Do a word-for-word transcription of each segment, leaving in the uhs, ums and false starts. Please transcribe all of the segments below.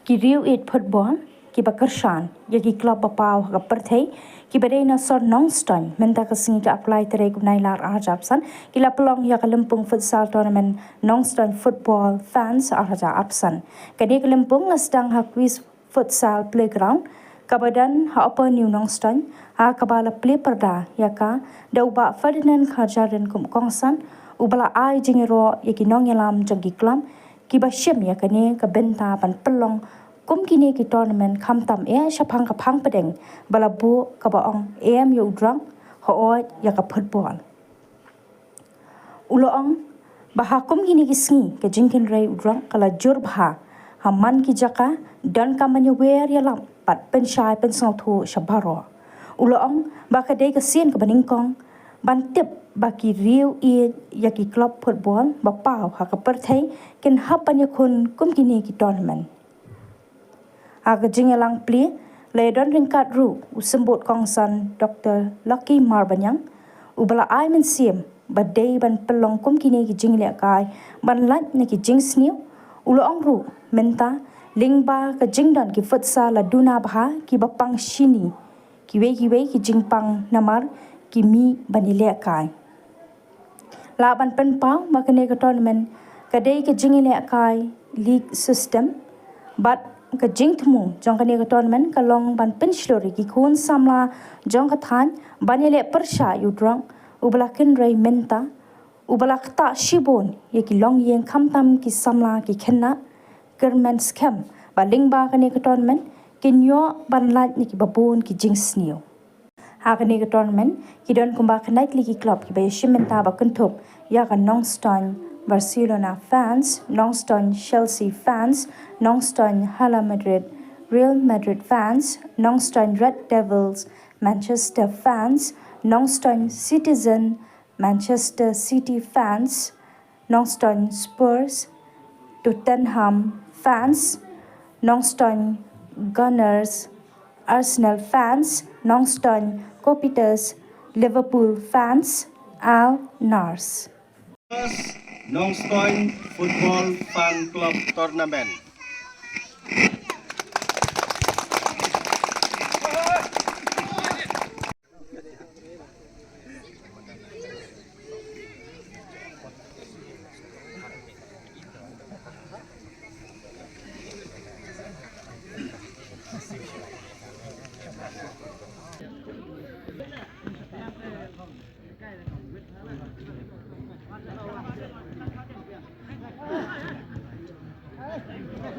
Ki riew ïeit football kiba kyrshan ïa ki club ba paw ha ka pyrthei, kiba dei na sor Nongstoiñ, mynta ka sngi ka arphew lai tarik u Nailar arhajar arphew san, ki la pynlong ïa ka lympung futsal tournament Nongstoiñ Football Fans arhajar arphew san. Kane ka lympung la sdang ha Quiz Futsal Playground kaba don ha Upper New Nongstoiñ, ha kaba la plie pyrda ïa ka da u Bah Ferdinand Kharjahrin kum u kongsan, uba la ai jingïaroh ïa ki nongïalam jong ki club kiba shim ïa kane ka bynta ban pynlong kum kine ki tournament khamtam eh shaphang ka phang pdeng ba la buh kaba ong Em ïa u drok, hooid ïa ka football. U la ong ba ha kum kine ki sngi ka jingkynrei u drok ka la jur bha ha man ki jaka, donkam ban ïawer ïalap bad pynshai pynsngewthuh sha baroh. U la ong ba ka dei ka sien kaba nyngkong ban tip ba ki riew ïeit ïa ki club football ba paw ha ka pyrthei kin hap ban ïakhun kum kine ki tournament. Ha ka jingïalang plie la ïadon ryngkat ruh u symbud kongsan Doktor Lucky Marbaniang, uba la ai mynsiem ba dei ban pynlong kum kine ki jinglehkai ban lait na ki jingsniew. U la ong ruh mynta lyngba ka jingdon ki futsal la duna bha kiba pang shini, kiwei kiwei ki jingpang namar ki mih ban ïalehkai. Lah ban pynpaw ba kane ka tournament ka dei ka jingïalehkai league system, bad ka jingthmu jong kane ka tournament ka long ban pynshlur ïa ki khun samla jong ka thaiñ ban ïaleh pyrshah ïa u drok uba la kynrei mynta, uba la ktah shibun ïa ki longïing khamtam ki samla ki khynnah. Kyrmen skhem ba lyngba kane ka tournament kin ïoh ban lait na kiba bun ki jingsniew. Ha kane ka tournament ki don kumba khyndai tylli ki club kiba ïashim bynta ba kynthup ïa ka Nongstoiñ Barcelona Fans, Nongstoiñ Chelsea Fans, Nongstoiñ Hala Madrid, Real Madrid Fans, Nongstoiñ Red Devils Manchester Fans, Nongstoiñ Citizen Manchester City Fans, Nongstoiñ Spurs, Tottenham Fans, Nongstoiñ Gunners, Arsenal Fans, Nongstoiñ Competitors, Liverpool Fans, Al Nars. Nongstoiñ Football Fan Club Tournament.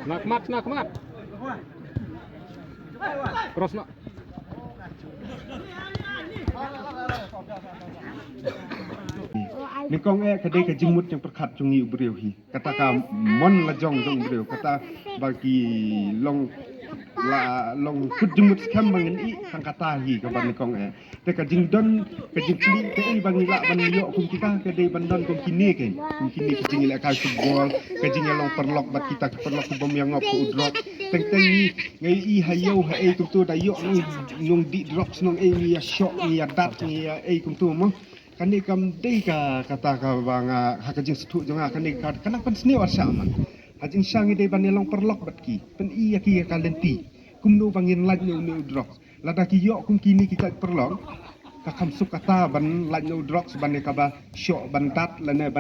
Nakmat, nakmat. Cross na. Nyngkong eh ka dei ka jingmut jingpyrkhat jong ngi u briew hi. Kata ka mon la jong jong u briew. Kata ba ki long la long kut jingmut skhem ba ngin ïoh tang kata hi kaba nyngkong eh. Te ka jingdon ka jingkylli te ei ba ngi lah ban ïoh kum kita ka dei ban don kum kine ke. Kum kine ka jingïalehkai football, ka jingïalong paralok bad kita ki paralok ki bym ïangop u drok. Teng teng ngi ngi i ha ïew ha ei kumtu da ïoh ngi nong dih drok snong ei ngi ïa shoh ngi ïa dat ngi ïa ei kumtu mo. Kane kam dei ka kata kaba nga ha ka jingsngewthuh jong nga kane ka ka nang pynsniew arsha man. Ha jingshang ngi dei ban ïalong paralok bad ki pyn-i ïa ki ïa ka lynti. Kumno ba ngin lait ne u ne u drok. Lada ki ïoh kum kine ki jait paralok ka kham suk kata ban lait ne u drok ban ne kaba shoh ban dat lane ban